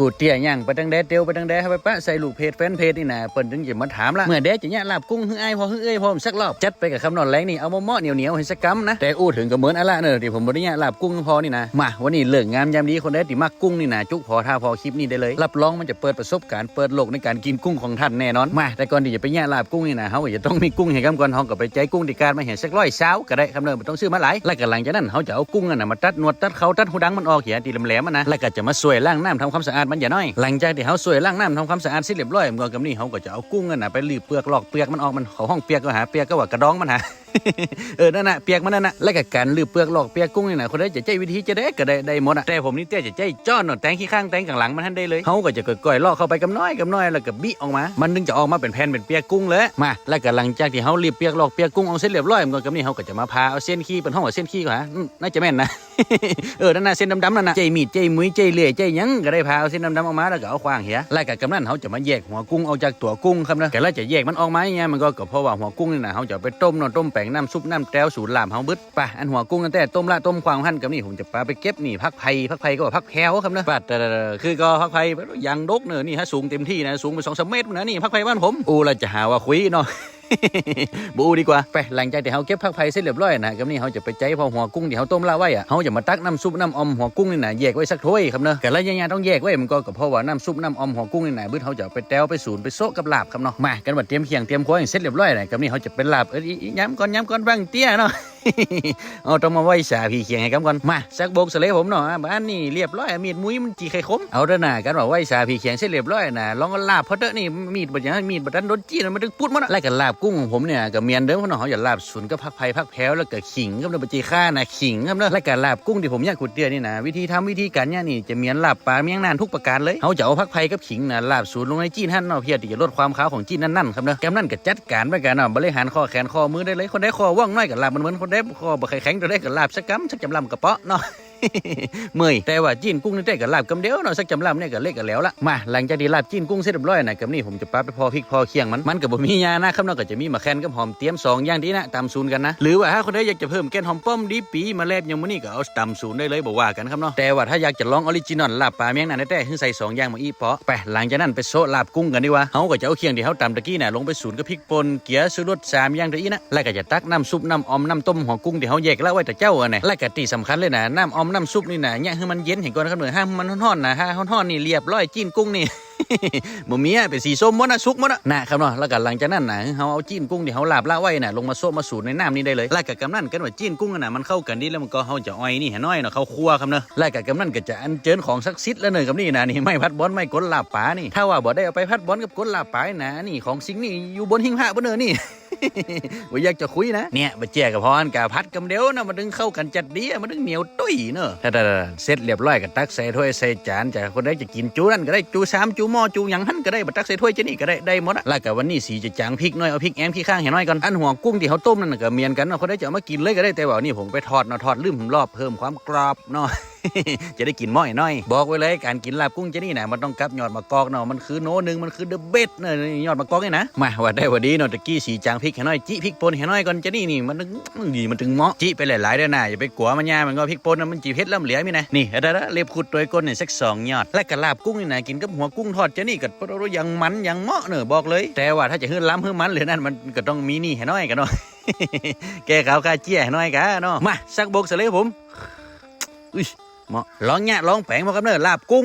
ກູເຕ້ຍຍ່າງໄປທາງໃດ ຕຽວໄປທາງໃດ ເຮົາໄປປະໃສ່ລູກເພຈແຟນເພຈນີ້ນະ ເພິ່ນຈຶ່ງຈະມາຖາມລະ ເມື່ອໃດຈະຍະລາບກຸ້ງ ເຮີອ້າຍພໍ່ ເຮີເອື້ອຍພໍ່ ສັກລອບ. ຈັດໄປກະຄຳນອນແລງນີ້ ເອົາເໝາະໆ ໜຽວໆ ໃຫ້ສະກຳນະ. ແຕ່ອູ້ເຖິງກະເມີນອະລະເນີ ທີ່ຜົມບໍ່ໄດ້ຍະລາບກຸ້ງພໍ່ນີ້ນະ. ມາ ວັນນີ້ເລີກງາມຍາມດີ ຄົນໃດທີ່ມັກກຸ້ງນີ້ນະ ຈຸກພໍຖ້າພໍຄລິບນີ້ໄດ້ເລີຍ ຮັບຮອງມັນຈະເປີດປະສົບການ ເປີດໂລກໃນການກິນກຸ້ງຂອງທ່ານແນ່ນອນ. ມາ ແຕ່ກ່ອນທີ່ຈະໄປຍະລາບກຸ້ງນີ້ນະ ເຮົາກໍຈະຕ້ອງມີກຸ້ງໃຫ້ກຳກ່ອນ ເຮົາກໍໄປໃຈກຸ້ງທີ່ກາດມາໃຫ້ ສັກຮ້ອຍຊາວກໍໄດ້ຄຳເດີ ບໍ່ຕ້ອງຊື້ມາຫຼາຍ. ແລ້ວກໍຫຼັງຈາກນັ້ນ ເຮົາຈະເອົາກຸ້ງນັ້ນນະ ມາຕັດໜວດ ຕັດເຂົ້າ ຕັດຫູດັງມັນອອກເຫຍ ທີ່ແຫຼມໆ ຫັ້ນນະ. ແລ້ວກໍຈະມາຊ່ວຍລ້າງນ້ຳທຳຄວາມສະອາດມັນຢ່າໜ້ອຍ. ຫຼັງຈາກທີ່ເຮົາຊ່ວຍລ້າງນ້ຳທຳຄວາມສະອາດເສັດລຽບຮ້ອຍ ມັນກໍກຳນີ້ ເຮົາກໍຈະເອົາກຸ້ງນັ້ນນະ ໄປລຶບເປືອກ ລອກເປືອກມັນອອກ ມັນ ເຂົາຮ້ອງເປືອກກໍຫາ ເປືອກກໍວ່າກະດອງມັນຫາ ເອີ ນັ້ນນະ ເປືອກມັນນັ້ນນະ. ແລ້ວກໍການລຶບເປືອກ ລອກເປືອກກຸ້ງນີ້ນະ ຄົນໃດຈະໃຊ້ວິທີຈະໃດກໍໄດ້ ໄດ້ໝົດອະ ແຕ່ຜົມນີ້ແຕ້ຈະໃຊ້ຈ້ອນເນາະ ແຕງຂີ້ຄ້າງ ແຕງກາງຫຼັງມັນຫັ້ນໄດ້ເລີຍ. ເຮົາກໍຈະຄ່ອຍໆ ລອກເຂົ້າໄປກຳນ້ອຍ ກຳນ້ອຍ ແລ້ວກໍບິອອກມາ ມັນຈຶ່ງຈະອອກມາເປັນແຜ່ນເປັນເປືອກກຸ້ງເລີຍ. ມາ ແລ້ວກໍຫຼັງຈາກທີ່ເຮົາລຶບເປືອກ ລອກເປືອກກຸ້ງອອກເສັດລຽບຮ້ອຍ ມັນກໍກຳນີ້ ເຮົາກໍຈະມາຜ່າເອົາເສັ້ນຄີ້ ເພິ່ນຮ້ອງວ່າເສັ້ນຄີ້ຫວາ ອືມ ໜ້າຈະແມ່ນນະ ເອີ ນັ້ນນະ ເສັ້ນດຳໆ ນັ້ນນະ ໃຊ້ມີດ ໃຊ້ມຸ້ຍ ໃຊ້ເລື່ອຍ ໃຊ້ຫຍັງກໍໄດ້ ຜ່າເອົາເສັ້ນດຳໆ ອອກມາ ແລ້ວກໍເອົາຂວ້າງເຫຍ. ແລ້ວກໍກຳນັ້ນ ເຮົາຈະມາແຍກຫົວກຸ້ງອອກຈາກຕົວກຸ້ງຄຳເດີ. ແຕ່ລະຈະແຍກມັນອອກມາຫຍັງ ມັນກໍ ກໍເພາະວ່າຫົວກຸ້ງນີ້ນະ ເຮົາຈະເອົາໄປຕົ້ມເນາະ ຕົ້ມແປງນ້ຳຊຸບ ນ້ຳແຕວ ສູດລາບເຮົາເບິດ. ໄປ ອັນຫົວກຸ້ງນັ້ນແຕ່ຕົ້ມລະ ຕົ້ມຂວ້າງຫັ້ນ ກຳນີ້ ຜົມຈະປາໄປເກັບນີ້ ຜັກໄຜ່ ຜັກໄຜ່ກໍວ່າຜັກແພວຄຳເດີ. ປາດ ຄືກໍຜັກໄຜ່ ຢາງດົກເນີ ນີ້ຫາສູງເຕັມທີ່ນະ ສູງໄປສອງສາມເມັດພຸ້ນນະ ນີ້ຜັກໄຜ່ບ້ານຜົມ. ໂອ້ ລະຈະຫາວ່າຄຸຍເນາະ ບໍ່ອູ້ດີກວ່າ. ໄປ ຫຼັງຈາກທີ່ເຮົາເກັບຜັກໄຜ່ເສັດລຽບຮ້ອຍນະ ກຳນີ້ເຮົາຈະໄປໃຈພໍຫົວກຸ້ງທີ່ເຮົາຕົ້ມລະໄວ້ອະ ເຮົາຈະມາຕັກນ້ຳຊຸບ ນ້ຳອອມຫົວກຸ້ງນີ້ນະ ແຍກໄວ້ສັກຖ້ວຍຄຳເດີ. ກະລະຍະໆ ຕ້ອງແຍກໄວ້ ມັນກໍ ກໍເພາະວ່ານ້ຳຊຸບ ນ້ຳອອມຫົວກຸ້ງນີ້ນະ ບຶດເຮົາຈະເອົາໄປແຕ່ວໄປສູນ ໄປໂຊະກັບລາບຄຳເນາະ. ມາ ກັນວ່າຕຽມຂຽງຕຽມຂວາງເສັດລຽບຮ້ອຍນະ ກຳນີ້ເຮົາຈະໄປລາບ ເອີ ຍາມກ່ອນ ຍາມກ່ອນ ຫວ່າງເຕ້ຍເນາະ ເອົາ ຕ້ອງມາໄຫວ້ສາຜີຂຽງໃຫ້ກຳກ່ອນ. ມາ ສັກບົກສະເລຍຜົມເນາະ ບາດນີ້ລຽບຮ້ອຍ ມີດມຸ້ຍມັນຈີ່ໄຂ່ຂົມ ເອົາເດີນະ. ກັນວ່າໄຫວ້ສາຜີຂຽງເສັດລຽບຮ້ອຍນະ ລອງລາບເຮົາເດີນີ້ ມີດບໍ່ຫຍັງ ມີດບໍ່ທັນໂດນຈີ່ ມັນຕຶງປຸດໝົດ. ແລ້ວກໍລາບກຸ້ງຂອງຜົມນີ້ກໍແມ່ນເດີເນາະ ເຮົາຈະລາບສູນກັບຜັກໄຜ່ ຜັກແພວ ແລ້ວກໍຂິງຄຳເດີ ບໍ່ຈີ່ຂ່ານະ ຂິງຄຳເດີ. ແລ້ວກໍລາບກຸ້ງທີ່ຜົມຍະກູເຕ້ຍນີ້ນະ ວິທີທຳ ວິທີການຍະນີ້ຈະແມ່ນລາບປາມຽງນານທຸກປະການເລີຍ. ເຮົາຈະເອົາຜັກໄຜ່ກັບຂິງນະ ລາບສູນລົງໃນຈີ່ຫັ້ນເນາະ ເພື່ອທີ່ຈະລົດຄວາມຄາວຂອງຈີ່ນັ້ນໆ ຄຳເດີ. ກຳນັ້ນກໍຈັດການໄປກັນເນາະ ບໍລິຫານຂໍ້ແຂນຂໍ້ມືໄດ້ເລີຍ ຄົນໃດຂໍ້ວ່ອງໜ້ອຍກໍລາບມັນໆ ຄົນໃດຂໍ້ບໍ່ໄຂ້ແຂງຕົວໃດກໍລາບສັກກຳ ສັກຈຳລຳກະເປາະເນາະ ເມື່ອຍ. ແຕ່ວ່າຈີ່ກຸ້ງນີ້ແຕ່ກໍລາບກຳດຽວເນາະ ສັກຈຳລຳນີ້ກໍເລະກໍແລ້ວລະ. ມາ ຫຼັງຈາກທີ່ລາບຈີ່ກຸ້ງເສັດລຽບຮ້ອຍນະ ກຳນີ້ຜົມຈະປາໄປພໍພິກພໍຂຽງມັນ ມັນກໍບໍ່ມີຫຍັງນະຄຳເນາະ ກໍຈະມີໝາກແຄນກັບຫອມ ຕຽມສອງຢ່າງນີ້ນະ ຕຳສູນກັນນະ. ຫຼືວ່າຖ້າຄົນໃດຢາກຈະເພີ່ມແກ່ນຫອມປ້ອມ ດີປີ ມາແລບຫຍັງມື້ນີ້ກໍເອົາຕຳສູນໄດ້ເລີຍ ບໍ່ວ່າກັນຄຳເນາະ. ແຕ່ວ່າຖ້າຢາກຈະລອງອໍຣິຈິນອນລາບປາມຽງນານແທ້ໆ ໃສ່ສອງຢ່າງມາອີກເປາະ. ໄປ ຫຼັງຈາກນັ້ນໄປໂຊະລາບກຸ້ງກັນດີກວ່າ ເຮົາກໍຈະເອົາຂຽງທີ່ເຮົາຕຳຕະກີ້ນະ ລົງໄປສູນກັບພິກ ປົ່ນ ເກືອ ຊູລົດ ສາມຢ່າງໂຕອີກນະ ແລ້ວກໍຈະຕັກນ້ຳຊຸບ ນ້ຳອອມ ນ້ຳຕົ້ມຫົວກຸ້ງທີ່ເຮົາແຍກລະໄວ້ແຕ່ເຊົ້າຫັ້ນນະ. ແລ້ວກໍທີ່ສຳຄັນເລີຍນະ ນ້ຳອອມ ນ້ຳຊຸບນີ້ນະ ຍະໃຫ້ມັນເຢັນໃຫ້ກ່ອນຄຳເດີ ຫ້າມມັນຮ້ອນໆນະ ຖ້າຮ້ອນໆນີ້ລຽບຮ້ອຍ ຈີ່ກຸ້ງນີ້ ບໍ່ມີອະ ເປັນສີສົ້ມໝົດນະ ສຸກໝົດນະນະຄຳເນາະ. ແລ້ວກໍຫຼັງຈາກນັ້ນນະ ເຮົາເອົາຈີ່ກຸ້ງທີ່ເຮົາລາບລະໄວ້ນະ ລົງມາໂຊະມາສູນໃນນ້ຳນີ້ໄດ້ເລີຍ. ແລ້ວກໍກຳນັ້ນ ຄັນວ່າຈີ່ກຸ້ງຫັ້ນນະ ມັນເຂົ້າກັນດີແລ້ວ ມັນກໍ ເຮົາຈະອ່ອຍນີ້ໃຫ້ນ້ອຍເນາະ ເຂົ້າຄົວຄຳເດີ. ແລ້ວກໍກຳນັ້ນກໍຈະອັນເຊີນຂອງສັກສິດລະເນີ ກຳນີ້ນະ ນີ້ໄມ້ພັດບອນ ໄມ້ກົນລາບປານີ້ ຖ້າວ່າບໍ່ໄດ້ເອົາໄປພັດບອນກັບກົນລາບປານີ້ນະ ອັນນີ້ຂອງສິ່ງນີ້ຢູ່ບົນຫິ້ງພະເບິດເນີນີ້ ບໍ່ຢາກຈະຄຸຍນະ. ເນຍ ບາດເຈ້ຍກໍພໍຫັ້ນກະພັດກຳດຽວນະ ມັນຈຶ່ງເຂົ້າກັນຈັດດີ ມັນຈຶ່ງໜຽວຕຸ້ຍເນີ. ຖ້າ ຖ້າ ຖ້າເສັດລຽບຮ້ອຍກໍຕັກໃສ່ຖ້ວຍໃສ່ຈານ ຈາກຄົນໃດຈະກິນຈຸນັ້ນກໍໄດ້ ຈຸຊາມ ຈຸໝໍ້ ຈຸຫຍັງຫັ້ນກໍໄດ້ ບໍ່ຕັກໃສ່ຖ້ວຍຈະນີ້ກໍໄດ້ ໄດ້ໝົດນະ. ແລ້ວກໍວັນນີ້ສີຈະຈາງພິກໜ້ອຍ ເອົາພິກແອມຂີ້ຄ້າງໃຫ້ໜ້ອຍກ່ອນ. ອັນຫົວກຸ້ງທີ່ເຮົາຕົ້ມນັ້ນກໍເໝືອນກັນເນາະ ຄົນໃດຈະເອົາມາກິນເລີຍກໍໄດ້ ແຕ່ວ່ານີ້ຜົມໄປທອດເນາະ ທອດລືມຮອບ ເພີ່ມຄວາມກອບເນາະ ຈະໄດ້ກິນໝໍ້ນ້ອຍ. ບອກໄວ້ເລີຍ ການກິນລາບກຸ້ງຈະນີ້ນະ ມັນຕ້ອງກັບຍອດໝາກກອກເນາະ ມັນຄືໂນໜຶ່ງ ມັນຄືເດີເບັດເນີ ຍອດໝາກກອກນີ້ນະ. ມາ ວ່າໄດ້ວ່າດີເນາະ ຕະກີ້ສີຈາງພິກໃຫ້ໜ້ອຍ ຈີ່ພິກປົ່ນໃຫ້ໜ້ອຍກ່ອນ ຈະນີ້ນີ້ມັນ ມັນດີ ມັນຈຶ່ງເໝາະ. ຈີ່ໄປຫຼາຍໆເດີນະ ຢ່າໄປກົວມັນຍາ ມັນກໍພິກປົ່ນນະ ມັນຈີ່ເຜັດລ້ຳເຫຼືອມີນະ. ນີ້ ເອົາເລັບຂຸດໂຕຍກົ້ນນີ້ສັກສອງຍອດ ແລ້ວກໍລາບກຸ້ງນີ້ນະ ກິນກັບຫົວກຸ້ງທອດຈະນີ້ກໍ ໂອ້ ຢ່າງມັນ ຢ່າງເໝາະເນີ ບອກເລີຍ. ແຕ່ວ່າຖ້າຈະຮືລຳຮືມັນເຫຼືອນັ້ນ ມັນກໍຕ້ອງມີນີ້ໃຫ້ໜ້ອຍກະເນາະ ແກ້ຂາວຄາເຈ້ຍໃຫ້ໜ້ອຍກະເນາະ. ມາ ສັກບົກສະເລຍຜົມ ອຸ້ຍ ເໝາະ ລອງຍະລອງແປງບໍ່ກັບເນີ ລາບກຸ້ງ